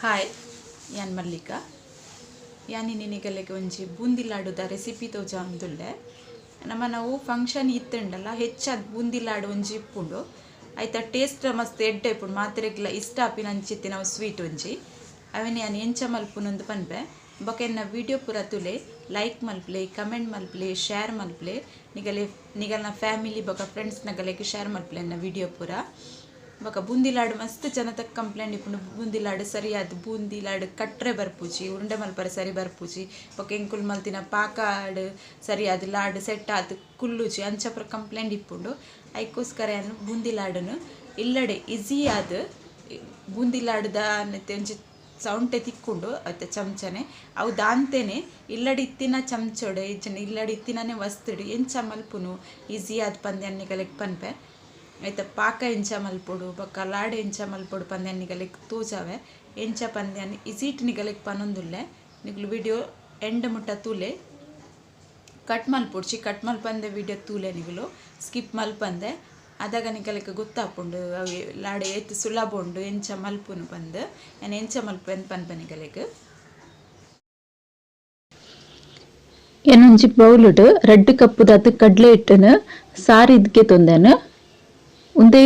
Hi, ಯಾನ್ ಮಲ್ಲಿಕಾ. ಯಾನ್ ನಿನಿಗಲೆಗ್ ಒಂಜಿ ಬೂಂದಿ ಲಾಡುದ ರೆಸಿಪಿ ತೋಜಾವೊಂದುಲ್ಲೆ. ನಮ್ಮ ನಾವು ಫಂಕ್ಷನ್ ಇತ್ತುಂಡಲ ಹೆಚ್ಚಾದ್ ಬೂಂದಿ ಲಾಡು ಒಂಜಿ ಇಪ್ಪುಂಡು. ಐತ ಟೇಸ್ಟ್ ಮಸ್ತ್ ಎಡ್ಡೆ ಇಪ್ಪುಂಡು, ಮಾತೆರೆಗ್ಲ ಇಷ್ಟ ಆಪಿನ ಅಂಚಿತ್ತಿನ ಸ್ವೀಟ್ ಒಂಜಿ. ಅವೆನ್ ಯಾನ್ ಎಂಚ ಮಲ್ಪುನಂದು ಪನ್ಪೆ. ಬೊಕ ಎನ್ನ ವಿಡಿಯೋ ಪೂರ ತೂಲೆ, ಲೈಕ್ ಮಲ್ಪುಲೆ, ಕಮೆಂಟ್ ಮಲ್ಪುಲೆ, ಶೇರ್ ಮಲ್ಪುಲೆ, ನಿಗಲೆ ನಿಗಲ್ನ ಫ್ಯಾಮಿಲಿ ಬೊಕ ಫ್ರೆಂಡ್ಸ್ ನಗಲೆಗ್ ಶೇರ್ ಮಲ್ಪುಲೆ ಎನ್ನ ವಿಡಿಯೋ ಪೂರ. ಬೊಕ ಬೂಂದಿ ಲಾಡು ಮಸ್ತ್ ಜನತ ಕಂಪ್ಲೇಂಟ್ ಇಪ್ಪುಂಡು, ಬೂಂದಿ ಲಾಡು ಸರಿಯಾದ್ ಬೂಂದಿ ಲಾಡು ಕಟ್ರೆ ಬರ್ಪುಜಿ, ಉರುಂಡೆ ಮಲ್ಪರೆ ಸರಿ ಬರ್ಪುಜಿ, ಬೊಕ ಎಂಕುಲು ಮಲ್ತಿನ ಪಾಕಾಡ್ ಸರಿಯಾದ್ ಲಾಡು ಸೆಟ್ ಆದ್ ಕುಲ್ಲುಜಿ ಅಂಚ ಪೂರ ಕಂಪ್ಲೇಂಟ್ ಇಪ್ಪುಂಡು. ಐಕೋಸ್ಕರ ಯಾನ್ ಬೂಂದಿ ಲಾಡುನು ಇಲ್ಲಡೆ ಈಸಿ ಆದ್ ಬೂಂದಿ ಲಾಡುದ ಒಂಜಿ ಸೌಂಟೆ ತಿಕ್ಕುಂಡು ಅತ್ತ ಚಮಚನೆ ಅವು ದಾಂತೆನೆ ಇಲ್ಲಡೆ ಇತ್ತಿನ ಚಮಚೊಡು ಇಜ್ಜಂಡ ಇಲ್ಲಡೆ ಇತ್ತಿನನೆ ವಸ್ತುಡು ಎಂಚ ಮಲ್ಪುನು ಈಸಿ ಆದ್ ಪಂದ್ ಯಾನ್ ನಿಗಲೆಗ್ ಪನ್ಪೆ. ಐತ ಪಾಕ ಎಂಚ ಮಲ್ಪೊಡು ಬೊಕ್ಕ ಲಾಡು ಎಂಚ ಮಲ್ಪೊಡು ಪಂದ್ ಯಾನ್ ನಿಗಲೆಗ್ ತೋಜಾವೆ. ಎಂಚ ಪಂದ್ ಯಾನ್ ಈಸಿಟ್ ನಿಗಲೆಗ್ ಪನೊಂದುಲ್ಲೆ. ನಿಗುಲು ವಿಡಿಯೋ ಎಂಡ್ ಮುಟ್ಟ ತೂಲೆ, ಕಟ್ ಮಲ್ಪೊಡ್ಚಿ, ಕಟ್ ಮಲ್ಪಂದೆ ವಿಡಿಯೋ ತೂಲೆ, ನಿಗುಲು ಸ್ಕಿಪ್ ಮಲ್ಪಂದೆ. ಅದಾಗ ನಿಗಲೆಗ್ ಗೊತ್ತಾಪುಂಡು ಅವು ಲಾಡು ಏತ್ ಸುಲಭ ಉಂಡು ಎಂಚ ಮಲ್ಪುನು ಪಂದ್. ಯಾನ್ ಎಂಚ ಮಲ್ಪುವೆ ಪನ್ಪೆ ನಿಗಲೆಗ್. ಯಾನೊಂಜಿ ಬೌಲುಡು ರಡ್ಡ್ ಕಪ್ಪುದಾತ್ ಕಡ್ಲೆ ಹಿಟ್ಟುನು ಸಾರಿದ್ಗೆ ತೊಂದೆನು. ಉಂದೇ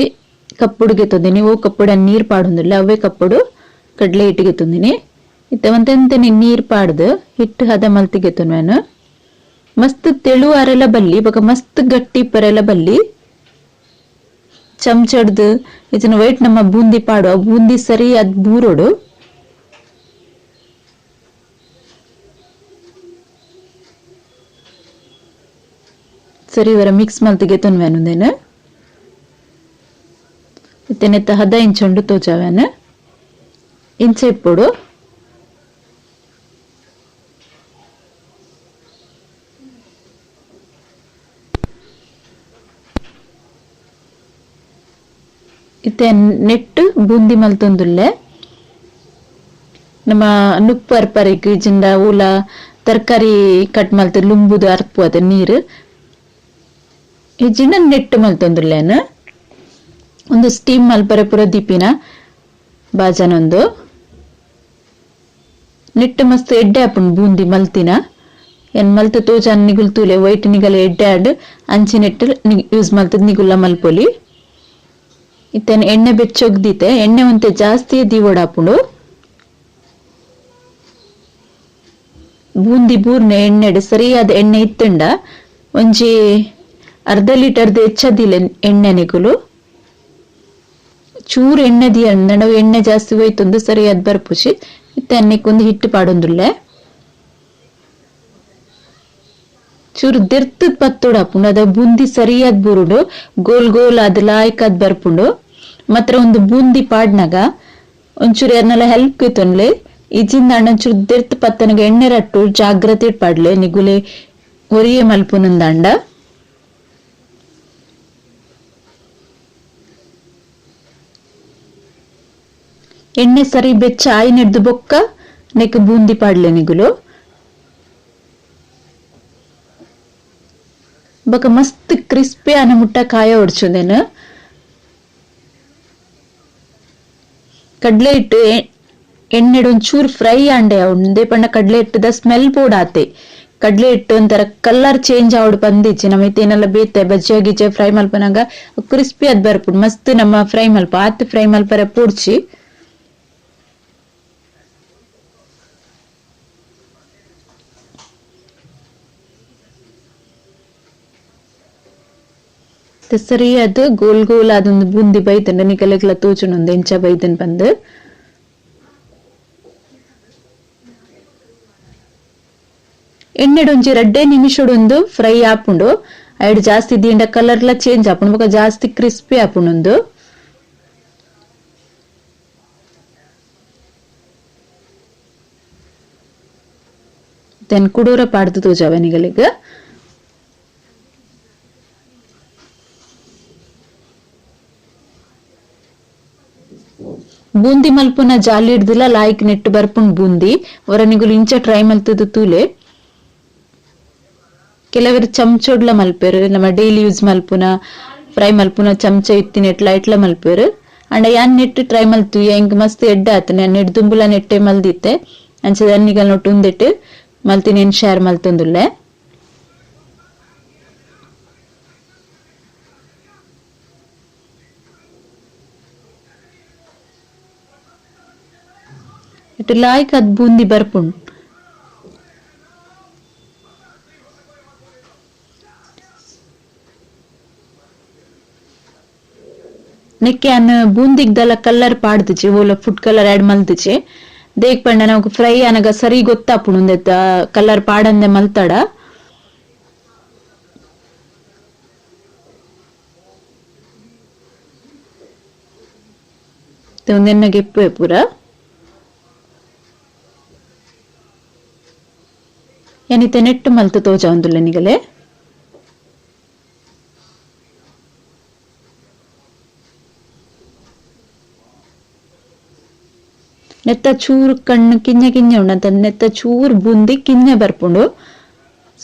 ಕಪ್ಪುಡುಗೆ ತೊಂದಿನಿ, ಓ ಕಪ್ಪುಡು ನೀರ್ ಪಾಡೊಂದುಲ್ಲೆ ಅವೇ ಕಪ್ಪುಡು ಕಡ್ಲೆ ಹಿಟ್ಟಿಗೆ ತೊಂದಿನಿ. ಇತ್ತೆ ಒಂತೆಂತೆನೆ ನೀರ್ ಪಾಡ್ದು ಹಿಟ್ಟು ಹದ ಮಲ್ತಿಗೆ ತೊನ್ವೆನು. ಮಸ್ತ್ ತೆಳು ಅರೆಲ ಬಲ್ಲಿ ಬೊಕ ಮಸ್ತ್ ಗಟ್ಟಿ ಇಪ್ಪರೆಲ ಬಲ್ಲಿ. ಚಮಚಡ್ದು ಇತ್ತಿನ ವೈಟ್ ನಮ್ಮ ಬೂಂದಿ ಪಾಡುವ ಬೂಂದಿ ಸರಿ ಅದ್ ಬೂರೊಡು. ಸರಿ ವರ ಮಿಕ್ಸ್ ಮಲ್ತಿಗೆ ತೊನ್ವೆನು ಉಂದೆನ್. ಇತ್ತೆ ನೆತ್ತ ಹದ ಇಂಚ ಉಂಡು ತೋಜಾವೆನ್. ಇಂಚ ಇಪ್ಪೊಡು. ಇತ್ತೆ ನೆಟ್ ಬೂಂದಿ ಮಲ್ತೊಂದುಲ್ಲೆ. ನಮ್ಮ ನುಪ್ಪು ಅರ್ಪರೆಗ್ ಇಜ್ಜಿಂಡ ಊಲ ತರಕಾರಿ ಕಟ್ ಮಲ್ತ್ ಲುಂಬುದು ಅರ್ಪುವದ ನೀರು ಇಜ್ಜಿಂಡ ನೆಟ್ ಮಲ್ತೊಂದುಲ್ಲೆನ್. ಉಂದು ಸ್ಟೀಮ್ ಮಲ್ಪರೆ ಪೂರ ದೀಪಿನ ಬಾಜನೊಂದು. ನೆಟ್ ಮಸ್ತ್ ಎಡ್ಡೆ ಆಪುಂಡು ಬೂಂದಿ ಮಲ್ತಿನ. ಏನ್ ಮಲ್ತ್ ತೋಜಾನ್ ನಿಗುಲ್ ತೂಲೆ ವೈಟ್ ನಿಗಲ ಎಡ್ಡೆ ಆಂಡ್ ಅಂಚಿ ನೆಟ್ ಯೂಸ್ ಮಲ್ತದ್ ನಿಗುಲ್ಲ ಮಲ್ಪೊಲಿ. ಇತ್ತೆ ಎಣ್ಣೆ ಬೆಚ್ಚೊಗ್ ದೀತೆ, ಎಣ್ಣೆ ಒಂತೆ ಜಾಸ್ತಿ ದೀವೊಡಾಪುಂಡು. ಬೂಂದಿ ಬೂರ್ನೆ ಎಣ್ಣೆಡ್ ಸರಿಯಾದ ಎಣ್ಣೆ ಇತ್ತುಂಡ ಒಂಜಿ ಅರ್ಧ ಲೀಟರ್ದ ಹೆಚ್ಚದಿಲ್ಲ ಎಣ್ಣೆ ನಿಗುಲು. ಚೂರು ಎಣ್ಣೆ ದೀಯಂಡ ಎಣ್ಣೆ ಜಾಸ್ತಿ ಹೋಯ್ತುಂದು ಸರಿಯಾದ ಬರ್ಪುಜಿ. ಇತ್ತೆ ಅನ್ನಿಕ್ ಹಿಟ್ಟು ಪಾಡೊಂದುಲ್ಲೆ. ಚೂರು ದೆರ್ತ್ ಪತ್ತೊಡಾಪುಂಡು, ಅದ ಬೂಂದಿ ಸರಿಯಾದ ಬೂರುಂಡು, ಗೋಲ್ ಗೋಲ್ ಆದ್ ಲಾಯ್ಕ್ ಆದ್ ಬರ್ಪುಂಡು. ಮಾತ್ರ ಒಂದು ಬೂಂದಿ ಪಾಡ್ನಗ ಒಂಚೂರು ಯಾರ್ನೆಲ ಹೆಲ್ಪ್ ಗೆತೊನ್ಲೆ. ಇಜ್ಜಿಂದಾಂಡ ಒಂಚೂರು ದೆರ್ತ್ ಪತ್ತನಗ ಎಣ್ಣೆ ರಟ್ಟು ಜಾಗ್ರತೆ ಪಾಡ್ಲೆ ನಿಗುಲೆ ಒರಿಯೆ ಮಲ್ಪುನಂದಾಂಡ. ಎಣ್ಣೆ ಸರಿ ಬೆಚ್ಚ ಆಯಿನೆಡ್ದು ಬೊಕ್ಕ ನೆಕ್ ಬೂಂದಿ ಪಾಡ್ಲೆ ನಿಗುಲು. ಬೊಕ ಮಸ್ತ್ ಕ್ರಿಸ್ಪಿ ಆನ ಮುಟ್ಟ ಕಾಯ ಒಡ್ಚುಂದೆನ್. ಕಡ್ಲೆ ಹಿಟ್ಟು ಎಣ್ಣೆಡ್ ಒಂಚೂರು ಫ್ರೈ ಆಂಡೆ ಉಂದೇ ಪಂಡ ಕಡ್ಲೆ ಹಿಟ್ಟುದ ಸ್ಮೆಲ್ ಪೋಡಾತೆ. ಕಡ್ಲೆ ಹಿಟ್ಟು ಒಂಥರ ಕಲರ್ ಚೇಂಜ್ ಆವಡ್ ಪಂದಿಜ್ಜಿ. ನಮ್ಮ ಇತ್ತೇನೆಲ್ಲ ಬೇತೆ ಬಜ್ಜಿ ಗಿಜ್ಜೆ ಫ್ರೈ ಮಲ್ಪನಗ ಕ್ರಿಸ್ಪಿ ಅದ್ ಬರ್ಪುಂಡು. ಮಸ್ತ್ ನಮ್ಮ ಫ್ರೈ ಮಲ್ಪ ಆತ್ ಫ್ರೈ ಮಲ್ಪರೆ ಪೋಡ್ಚಿ. ಸರಿಯಾದ್ ಗೋಲ್ ಗೋಲ್ ಆದೊಂದು ಬೂಂದಿ ಬೈದುಂಡು ನಿಕಲೆಗ್ಲ ತೋಜುಂಡು ಎಂಚ ಬೈದನ್ ಪಂದ್. ಎಣ್ಣೆಡ್ ಒಂಜಿ ರಡ್ಡೆ ನಿಮಿಷಡೊಂದು ಫ್ರೈ ಆಪುಂಡು. ಐಡ್ ಜಾಸ್ತಿ ದೀಂಡ ಕಲರ್ಲ ಚೇಂಜ್ ಆಪುಂಡು ಬೊಕ ಜಾಸ್ತಿ ಕ್ರಿಸ್ಪಿ ಆಪುಂಡು. Then ಕುಡೋರ ಪಾಡ್ದು ತೋಜಾವೆ ನಿಗಲೆಗ್. ಬೂಂದಿ ಮಲ್ಪುನ ಜಾಲಿ ಹಿಡ್ದಿಲ್ಲ ಲಾಯ್ಕ್ ನೆಟ್ ಬರ್ಪುಂಡು ಬೂಂದಿ. ಒರ ನಿಗುಲು ಇಂಚ ಟ್ರೈ ಮಲ್ತದ ತೂಲೆ. ಕೆಲವರು ಚಮಚೊಡ್ಲ ಮಲ್ಪೆರು, ನಮ್ಮ ಡೈಲಿ ಯೂಸ್ ಮಲ್ಪುನ ಫ್ರೈ ಮಲ್ಪುನ ಚಮಚ ಇತ್ತಿನ ಎಟ್ಲ ಎಟ್ಲ ಮಲ್ಪೆರು. And ಯಾನ್ ನೆಟ್ ಟ್ರೈ ಮಲ್ತು ಎಂಕ್ ಮಸ್ತ್ ಎಡ್ಡೆ ಆತು ನಾನು ನೆಟ್ ದುಂಬುಲ ನೆಟ್ಟೆ ಮಲ್ದಿತ್ತೆ ಅಂಚದ ನಿಗಲ್ ನೊಟ್ಟು ಉಂದೆಟ್ ಮಲ್ತಿನೇನ್ ಶೇರ್ ಮಲ್ತೊಂದುಲ್ಲೆ. ಇಟ್ಟು ಲಾಯ್ಕ್ ಅದ್ ಬೂಂದಿ ಬರ್ಪುಂಡು. ನೆಕ್ಕೆ ಅನ್ನ ಬೂಂದಿಗ್ದಲ ಕಲರ್ ಪಾಡ್ದಿಚಿ ಓಲ food colour add ಮಲ್ದಿಚಿ ದೇಕ್ ಪಂಡ ನಮಕ್ ಫ್ರೈ ಅನಗ ಸರಿ ಗೊತ್ತಾಪುಂಡು ಉಂದೆತ್ತ ಕಲರ್ ಪಾಡಂದೆ ಮಲ್ತಡ. ಉಂದೆನ್ನಗೆ ಇಪ್ಪುವೆ ಪೂರ. ಯಾನಿತ್ತೆ ನೆಟ್ಟು ಮಲ್ತು ತೋಜಾವೊಂದುಲ್ಲೆ ನಿಗಲೆ. ನೆತ್ತ ಚೂರು ಕಣ್ಣು ಕಿಂಜ ಕಿಂಜ ಉಂಡು ನೆತ್ತ ಚೂರು ಬೂಂದಿ ಕಿಂಜ ಬರ್ಪುಂಡು.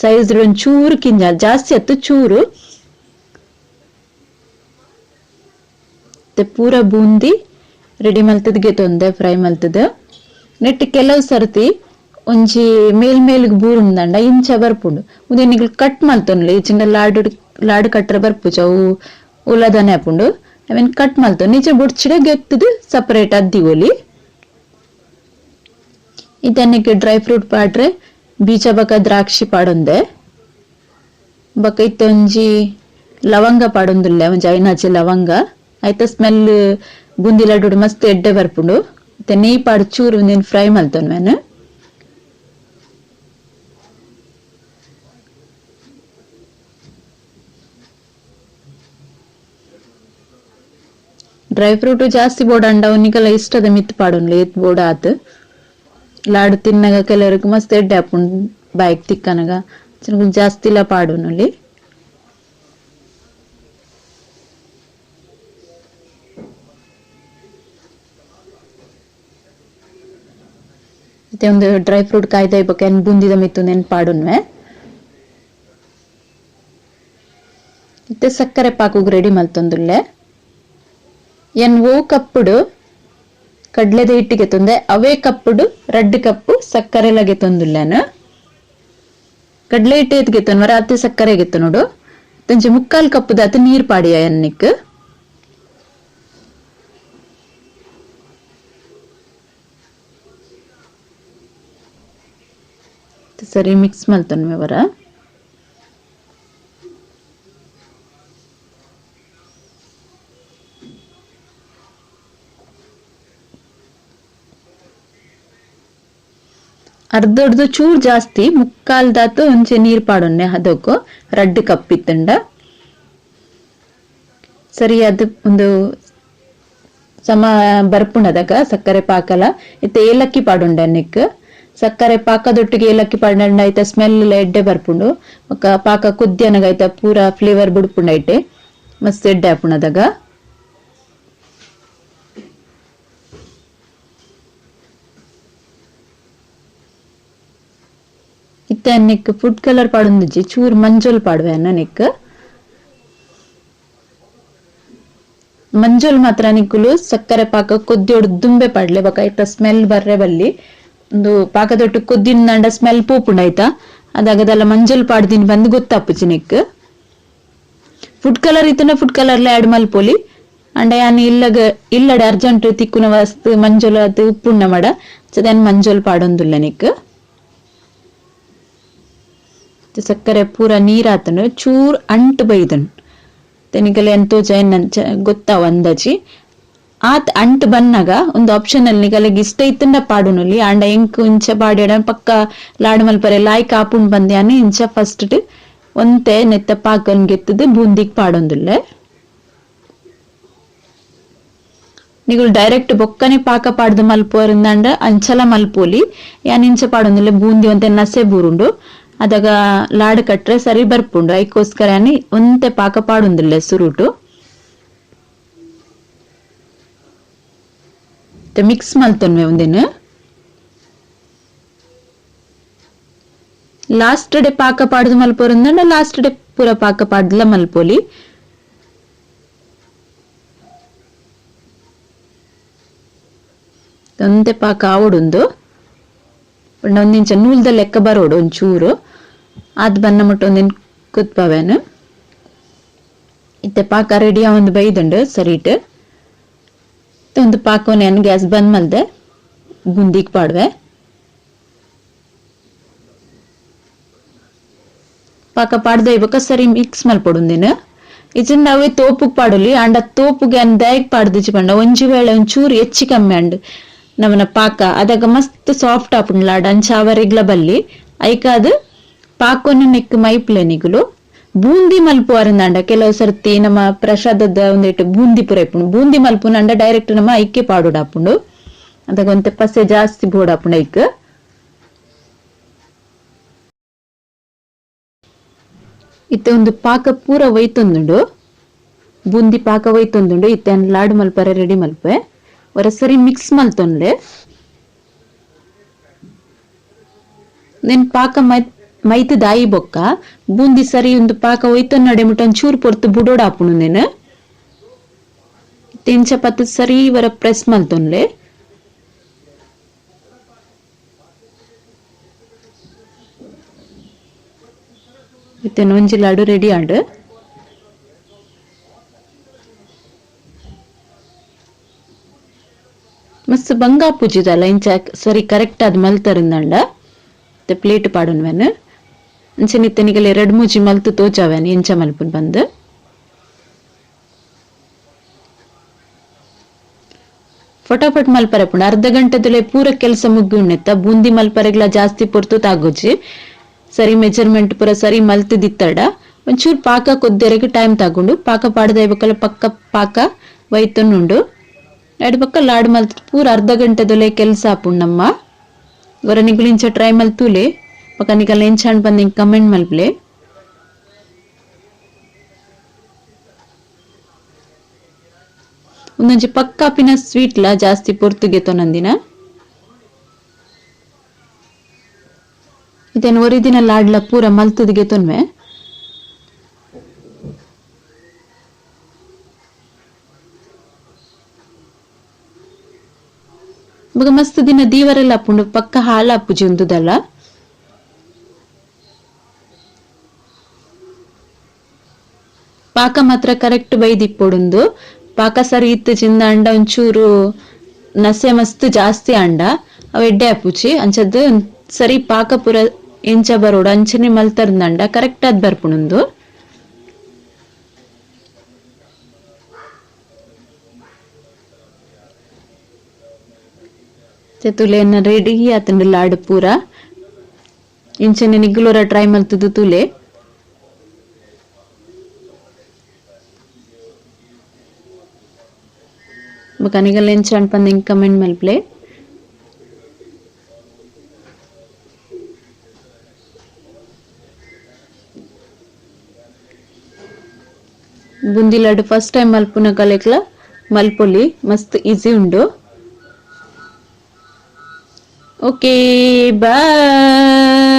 ಸೈಜ್ ಒಂದ್ ಚೂರು ಕಿಂಜ ಜಾಸ್ತಿ ಅತ್ತು ಚೂರು. ಪೂರ ಬೂಂದಿ ರೆಡಿ ಮಲ್ತದ ಗೆತೊಂದೆ ಫ್ರೈ ಮಲ್ತದ. ನೆಟ್ ಕೆಲವು ಸರ್ತಿ ಒಂಜಿ ಮೇಲ್ ಮೇಲ್ಗ್ ಬೂರುಂದಂಡ ಇಂಚ ಬರ್ಪುಂಡು. ಉಂದೆ ನಿಗುಲು ಕಟ್ ಮಲ್ತೊನ್ಲೆ ಇಚಿಂಡ ಲಾಡು ಲಾಡು ಕಟ್ರೆ ಬರ್ಪುಜ ಅವು ಉಲದನೆ ಆಪುಂಡು. ಅವೆನ್ ಕಟ್ ಮಲ್ತೊನ್ ಇಚ ಬುಡ್ಚಿಡ ಗೆತ್ತದು ಸಪರೇಟ್ ಅದ್ದಿವೊಲಿ. ಇದನ್ನಕ್ಕೆ ಡ್ರೈ ಫ್ರೂಟ್ ಪಾಡ್ರೆ ಬೀಜ ಬಕ ದ್ರಾಕ್ಷಿ ಪಾಡೊಂದೆ. ಬೊಕ ಇತ್ತೆ ಒಂಜಿ ಲವಂಗ ಪಾಡೊಂದುಲ್ಲೆ ಒಂಜಿ ಐನಾಜಿ ಲವಂಗ ಐತ ಸ್ಮೆಲ್ ಬೂಂದಿ ಲಡ್ಡು ಮಸ್ತ್ ಎಡ್ಡೆ ಬರ್ಪುಂಡು. ಇತ್ತೆ ನೆಯ್ ಪಾಡ್ ಚೂರು ಉಂದೆನ್ ಫ್ರೈ ಮಲ್ತೊನ್ವೆನ್. ಡ್ರೈ ಫ್ರೂಟ್ ಜಾಸ್ತಿ ಬೋಡಂಡ ನಿಕಲ ಇಷ್ಟದ ಮಿತ್ತ್ ಪಾಡೊನ್ಲೆ ಏತ್ ಬೋಡ ಆತ್. ಲಾಡು ತಿನ್ನಗ ಕೆಲವರಿಗೆ ಮಸ್ತ್ ಎಡ್ಡೆ ಆಪುಂಡು ಬಾಯಿಗ್ ತಿಕ್ಕನಗ ಜಾಸ್ತಿಲ ಪಾಡೊನೊಲಿ. ಇತ್ತೆ ಒಂದು ಡ್ರೈ ಫ್ರೂಟ್ ಕಾಯ್ದ ಬೊಕ ಏನ್ ಬೂಂದಿದ ಮಿತ್ತ್ ಉಂದೆನ್ ಪಾಡೊನ್ವೆ. ಇತ್ತೆ ಸಕ್ಕರೆ ಪಾಕಗ್ ರೆಡಿ ಮಲ್ತೊಂದುಲ್ಲೆ. ಎನ್ ಓ ಕಪ್ಪುಡು ಕಡ್ಲೆದ ಹಿಟ್ಟಿಗೆ ತೊಂದೆ ಅವೇ ಕಪ್ಪುಡು ರಡ್ಡ್ ಕಪ್ಪು ಸಕ್ಕರೆ ಗೆತೊಂದುಲ್ಲೆನ್. ಕಡ್ಲೆ ಹಿಟ್ಟು ಏತ್ ಗೆತೊನ್ವರ ಅತ್ತೆ ಸಕ್ಕರೆ ಗೆತೊನೊಡು. ಒಂಜಿ ಮುಕ್ಕಾಲ್ ಕಪ್ಪುದಾತ್ ನೀರ್ ಪಾಡಿಯ ಎನ್ನಿಕ್. ಸರಿ ಮಿಕ್ಸ್ ಮಲ್ತೊನ್ವೆ ವರ. ಅರ್ಧರ್ದು ಚೂರ್ ಜಾಸ್ತಿ ಮುಕ್ಕಾಲ್ದಾತು ಒಂಜಿ ನೀರ್ ಪಾಡೊನ್ನೆ ಅದಕ್ಕೂ ರಡ್ಡ್ ಕಪ್ ಇತ್ತುಂಡ. ಸರಿ ಅದು ಒಂದು ಸಮ ಬರ್ಪುಂಡದಾಗ ಸಕ್ಕರೆ ಪಾಕಲ ಇತ್ತೆ ಏಲಕ್ಕಿ ಪಾಡುಂಡೆ ನೆಕ್. ಸಕ್ಕರೆ ಪಾಕದೊಟ್ಟಿಗೆ ಏಲಕ್ಕಿ ಪಾಡಂಡ ಐತ ಸ್ಮೆಲ್ ಎಡ್ಡೆ ಬರ್ಪುಂಡು. ಬೊಕ ಪಾಕ ಕುದ್ಯನಗ ಐತ ಪೂರ ಫ್ಲೇವರ್ ಬುಡ್ಪುಂಡು ಐಟೆ ಮಸ್ತ್ ಎಡ್ಡೆ ಆಪುಂಡು. ಇತ್ತೆ ನೆಕ್ ಫುಡ್ ಕಲರ್ ಪಾಡೊಂದಿಜ್ಜಿ ಚೂರ್ ಮಂಜೊಲ್ ಪಾಡುವೆ ಅನ್ನ ನೆಕ್. ಮಂಜೊಲ್ ಮಾತ್ರ ನಿಕುಲು ಸಕ್ಕರೆ ಪಾಕ ಕೊದ್ದಿಯೊಡು ದುಂಬೆ ಪಾಡ್ಲೆ ಬೊಕ ಐತ ಸ್ಮೆಲ್ ಬರ್ರೆ ಬಲ್ಲಿ. ಒಂದು ಪಾಕದೊಟ್ಟು ಕೊದ್ದಿನಂಡ ಸ್ಮೆಲ್ ಪೋಪುಂಡು ಆಯ್ತಾ. ಅದಾಗದಲ್ಲ ಮಂಜೊಲ್ ಪಾಡ್ದಿನಿ ಬಂದು ಗೊತ್ತಾಪುಜಿ neck. Food colour ಇತ್ತನ ಫುಡ್ ಕಲರ್ಲ ಆಡ್ ಮಲ್ಪೊಲಿ. ಅಂಡ ಯಾನ್ ಇಲ್ಲಗ ಇಲ್ಲಡೆ ಅರ್ಜೆಂಟ್ ತಿಕ್ಕುನ ವಸ್ತು ಮಂಜೊಲ್ ಅದು ಉಪ್ಪುಂಡ ಮಡ ಚದನ್ ಮಂಜೊಲ್ ಪಾಡೊಂದುಲ್ಲ ನೆಕ್. ಸಕ್ಕರೆ ಪೂರ ನೀರಾತನು ಚೂರ್ ಅಂಟು ಬೈದನ್ ತೆನಿಕಲೆ ಎಂತೋ ಜೈನ್ ಗೊತ್ತಾವ ಅಂದಾಜಿ. ಆತ್ ಅಂಟು ಬನ್ನಾಗ ಒಂದು ಆಪ್ಷನ್ ಅಲ್ಲಿ ನಿಗಲೆಗ್ ಇಷ್ಟ ಇತ್ತಂಡ ಪಾಡುನಲ್ಲಿ ಅಂಡ ಎಂಕ್ ಇಂಚ ಪಾಡ್ಯಡ ಪಕ್ಕ ಲಾಡು ಮಲ್ಪರೆ ಲಾಯ್ಕ್ ಆಪುಂಡ್ ಬಂದ್ಯಾನ ಇಂಚ ಫಸ್ಟ್ ಒಂತೆ ನೆತ್ತ ಪಾಕನ್ ಗೆತ್ತದು ಬೂಂದಿಗ್ ಪಾಡೊಂದುಲ್ಲೆ. ನಿಗುಲು ಡೈರೆಕ್ಟ್ ಬೊಕ್ಕನೆ ಪಾಕ ಪಾಡ್ದು ಮಲ್ಪುವರಿಂದಂಡ ಅಂಚಲ ಮಲ್ಪೋಲಿ. ಯಾನ್ ಇಂಚ ಪಾಡೊಂದುಲ್ಲೆ ಬೂಂದಿ ಒಂತೆ ನಸೆ ಬೂರುಂಡು ಅದಾಗ ಲಾಡು ಕಟ್ರೆ ಸರಿ ಬರ್ಪುಂಡು. ಐಕೋಸ್ಕರ ಒಂತೆ ಪಾಕ ಪಾಡೊಂದುಲ್ಲೆ ಸುರುಟು. ಮಿಕ್ಸ್ ಮಲ್ತೊನ್ವೆ ಉಂದೆನ್. ಲಾಸ್ಟ್ ಡೇ ಪಾಕ ಪಾಡ್ದು ಮಲ್ಪೊರಂದಂಡ ಲಾಸ್ಟ್ ಡೇ ಪೂರ ಪಾಕ ಪಾಡ್ದಲ ಮಲ್ಪೊಲಿ. ಒಂತೆ ಪಾಕ ಆವೊಡುಂದು ಪಂಡ ಒಂದಿಂಚ ನೂಲ್ದ ಲೆಕ್ಕ ಬರೋಡು ಒಂಚೂರು ಆದ್ ಬನ್ನ ಮುಟ್ಟ ಒಂದಿನ ಕುತ್ಪವೇನು. ಇತ್ತೆ ಪಾಕ ರೆಡಿ ಆವೊಂದು ಬೈದುಂಡು ಸರಿಟ್. ಒಂದು ಪಾಕವನ್ನು ಗ್ಯಾಸ್ ಬಂದ್ ಮಲ್ದೆ ಬುಂದಿಗ್ ಪಾಡುವೆ. ಪಾಕ ಪಾಡ್ದ ಇಬಕ ಸರಿ ಮಿಕ್ಸ್ ಮಲ್ಪೊಡುಂದಿನ ಇಜಿಂಡ ಅವೇ ತೋಪುಗ್ ಪಾಡೊಲಿ ಆಂಡ ತೋಪುಗೆ ಅನ್ ದಾಯಗ್ ಪಾಡ್ದಿಜಿ ಪಂಡ ಒಂಜಿ ವೇಳೆ ಒಂಚೂರು ಹೆಚ್ಚಿ ಕಮ್ಮಿ ಅಂಡ್ ನಮನ ಪಾಕ ಅದಾಗ ಮಸ್ತ್ ಸಾಫ್ಟ್ ಆಪುಂಡು ಲಾಡ್ ಅಂಚ ಅವರಿಗ್ಲ ಬಲ್ಲಿ ಐಕಾದ್ ಪಾಕೊನು ನೆಕ್ ಮೈಪ್ಲೆ ನಿಗುಲು. ಬೂಂದಿ ಮಲ್ಪುವಾರಂದಾಂಡ ಕೆಲವು ಸರ್ತಿ ನಮ್ಮ ಪ್ರಸಾದದ ಒಂದಿಟ್ಟು ಬೂಂದಿ ಪೂರ ಇಪ್ಪುಂಡು ಬೂಂದಿ ಮಲ್ಪುನಂಡ ಡೈರೆಕ್ಟ್ ನಮ್ಮ ಐಕೆ ಪಾಡೋಡಾಪುಂಡು ಅದಾಗ ಒಂತೆ ಪಸೆ ಜಾಸ್ತಿ ಬೋಡಾಪುಂಡು ಐಕ್. ಇತ್ತೆ ಒಂದು ಪಾಕ ಪೂರ ಒಯ್ತೊಂದುಂಡು ಬೂಂದಿ ಪಾಕ ಒಯ್ತೊಂದುಂಡು. ಇತ್ತೆ ಲಾಡು ಮಲ್ಪರೆ ರೆಡಿ ಮಲ್ಪೆ ಒರ ಸರಿ ಮಿಕ್ಸ್ ಮಲ್ತೊನ್ಲೆ. ನೆನ್ ಪಾಕ ಮೈತ್ ದಾಯಿ ಬೊಕ್ಕ ಬೂಂದಿ ಸರಿ ಒಂದು ಪಾಕ ಒಯ್ತೊನ್ನಡೆ ಮುಟ್ಟ ಒಂಚೂರು ಪೊರ್ತು ಬುಡೋಡಾಪುಂಡು ನೆನ್. ಇತ್ತೆ ಇಂಚ ಪತ್ತ್ ಸರಿ ವರ ಪ್ರೆಸ್ ಮಲ್ತೊನ್ಲೆ. ಇತ್ತೆ ಒಂಜಿ ಲಾಡು ರೆಡಿ ಆಂಡ್. ಮಸ್ತ್ ಬಂಗ ಪೂಜಿದಲ್ಲ ಇಂಚ ಸರಿ ಕರೆಕ್ಟ್ ಆದ್ ಮಲ್ತರಿಂದಂಡ. ಇತ್ತೆ ಪ್ಲೇಟ್ ಪಾಡುನ್ವೆನ್ ಅಂಚನೆ ಇತ್ತೆ ನಿಗಲೆ ರಡ್ಡ್ ಮೂಜಿ ಮಲ್ತು ತೋಜಾವೆನ್ ಎಂಚ ಮಲ್ಪುನ್ ಬಂದ್. ಫಟಾಫಟ್ ಮಲ್ಪರೆ ಪುಂಡು ಅರ್ಧ ಗಂಟೆದಲ್ಲೇ ಪೂರ ಕೆಲಸ ಮುಗ್ಗುಣ್ಣೆತ್ತ. ಬೂಂದಿ ಮಲ್ಪರೆಗ್ಲ ಜಾಸ್ತಿ ಪೊರ್ತು ತಾಗೋಜಿ ಸರಿ ಮೆಜರ್ಮೆಂಟ್ ಪೂರ ಸರಿ ಮಲ್ತದಿತ್ತಡ ಒಂಚೂರು ಪಾಕ ಕೊದ್ದೆರೆಗ್ ಟೈಮ್ ತಗೊಂಡು ಪಾಕ ಪಾಡ್ದ ಬೊಕ್ಕಲ ಪಕ್ಕ ಪಾಕ ವೈತೊನ್ನುಂಡು. ಎಡ್ ಬೊಕ್ಕ ಲಾಡು ಮಲ್ತ್ ಪೂರ ಅರ್ಧ ಗಂಟೆದೊಲೆ ಕೆಲಸ ಆಪುಂಡು ನಮ್ಮ. ಒರ ನಿಗುಲು ಇಂಚ ಟ್ರೈ ಮಲ್ತೂಲೆ ಬೊಕ ನಿಕಲ್ನ ಎಂಚ ಆಂಡ್ ಪಂದ್ ಎಂಕ್ ಕಮೆಂಟ್ ಮಲ್ಪುಲೆ. ಉಂದೊಂಜಿ ಪಕ್ಕಾಪಿನ ಸ್ವೀಟ್ಲ ಜಾಸ್ತಿ ಪೊರ್ತು ಗೆತೊನಂದಿನ. ಇದೇನು ಒರಿದಿನ ಲಾಡ್ಲ ಪೂರ ಮಲ್ತುದು ಗೆತೊನ್ವೆ. ಬೊಕ ಮಸ್ತ್ ದಿನ ದೀವರೆಲ್ಲ ಆಪುಂಡು ಪಕ್ಕ ಹಾಳಾಪುಜಿ ಉಂದುದಲ್ಲ. ಪಾಕ ಮಾತ್ರ ಕರೆಕ್ಟ್ ಬೈದಿಪ್ಪೊಡುಂದು. ಪಾಕ ಸರಿ ಇತ್ತು ಚಿಂದ ಅಂಡ ಒಂಚೂರು ನಸೆ ಮಸ್ತ್ ಜಾಸ್ತಿ ಅಂಡ ಅವ್ ಎಡ್ಡೆ ಆಪುಜಿ. ಅಂಚದ್ ಸರಿ ಪಾಕ ಪೂರ ಎಂಚ ಬರೋಡು ಅಂಚನೆ ಮಲ್ತರ್ಂದಂಡ ಕರೆಕ್ಟ್ ಆದ್ ಬರ್ಪುಂಡುಂದು. ತುಲೆ ರೆಡಿ ಆತುಂಡು ಲಾಡು ಪೂರ. ಇಂಚನೆ ನಿಗುಲೊರ ಟ್ರೈ ಮಲ್ತುದು ತೂಲೆ. ಬೊಕ ನಿಗಲ್ ಎಂಚ ಆಂಡ್ ಪಂದ್ ಎಂಕ್ ಕಮೆಂಟ್ ಮಲ್ಪುಲೆ. ಬೂಂದಿ ಲಾಡು ಫಸ್ಟ್ ಟೈಮ್ ಮಲ್ಪುನ ಕಲೆಕ್ಲ ಮಲ್ಪೊಲಿ ಮಸ್ತ್ ಈಸಿ ಉಂಡು. Okay bye.